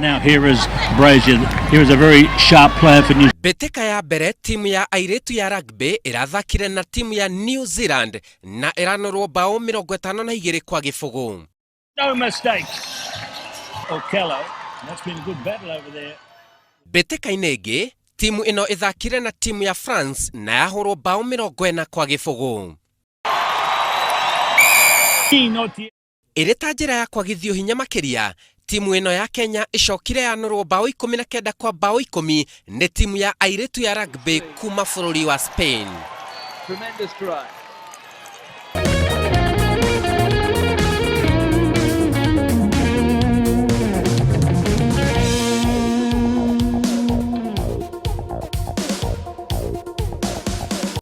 Now here is Brazier. Here is a very sharp player for New Mbĩtĩka ya mbere timu ya airĩtu ya rugby ĩrathakire na timu ya New Zealand na ĩranorwo bao 52 kwa 0. No mistake. Okello. That's been a good battle over there. Mbĩtĩka-inĩ ĩngĩ timu ĩno ĩthakire na timu ya France na yahũrwo bao 40 kwa 0. Ĩrĩ ta njĩra ya kwagithio hinya makĩria, timu ĩno ya Kenya ĩcokire yanorwo bao 19 kwa bao 10 nĩ timu ya airĩtu ya rugby kuma bũrũri wa Spain. Tremendous try.